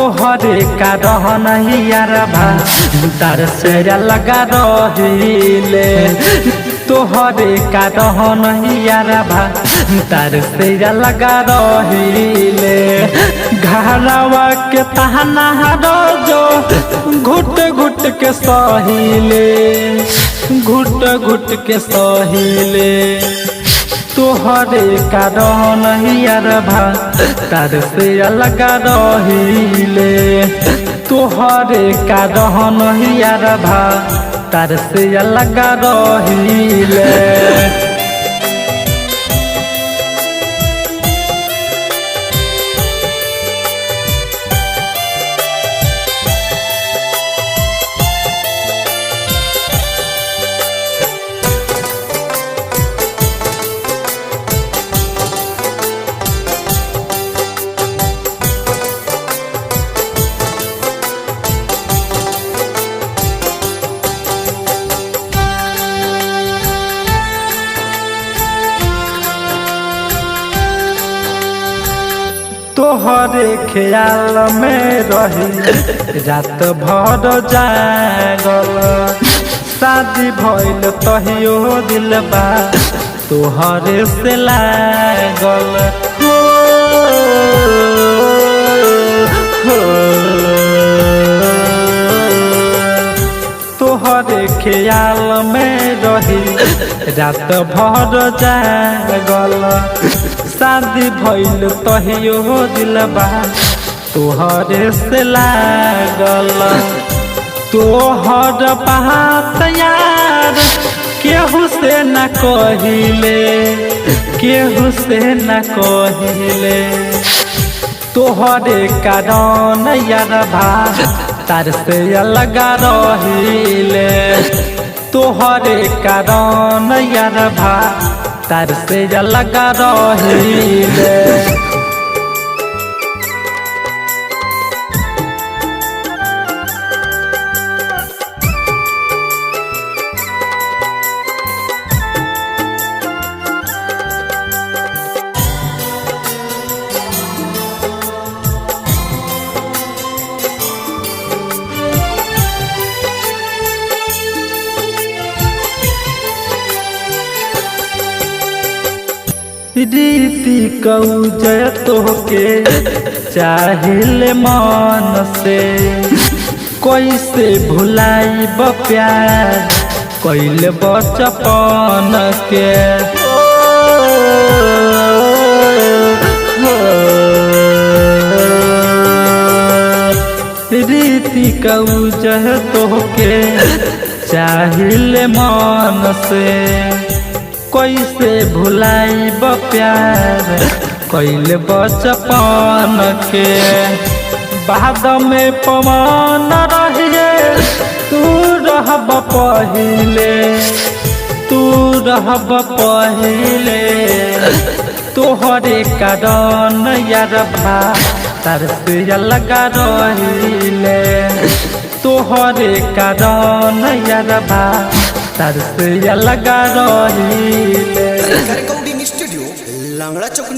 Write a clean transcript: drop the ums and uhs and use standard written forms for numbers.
तोहरे कारण यारबा तार से लगा रहिले। तोहरे कारण यारबा तार से लगा रहिले। घरवा के तहना रोजो घुट घुट के सहिले, घुट घुट के सहिले। तोहरे कारण यारबा तार से लगा रहिले। तोहरे कारण यारबा तार से लगा रहिले। तोहरे ख्याल में रही रात भर जागल, शादी भइल तहियो दिलबा तोहरे से लागल। हो, हो, तोहरे ख्याल में रही रात भर जागल, शादी भइल तहियो दिलबा तोहरे से लागल। तोहर बात यार केहू से न कहिले, केहू से न कहिले। तोहरे कारण यारबा तार से लगा रहिले। तोहरे कारण यारबा तार से लगा रहिले। रीति कौजय तोहके चाहिल मन से, कैसे भुलाइब प्यार कैल बचपन के। रीति कौजय तोहके चाहिल मन से, कैसे भुलाइब प्यार कैल बचपन के। बाद में पवन रहिए तू रहब पहिले, तू रहब पहिले। तोहरे कारण यारबा तार से लगा रहिले। तोहरे कारण यारबा तार से लगा रहिले। रिकॉर्डिंग स्टूडियो लंगड़ा चौक।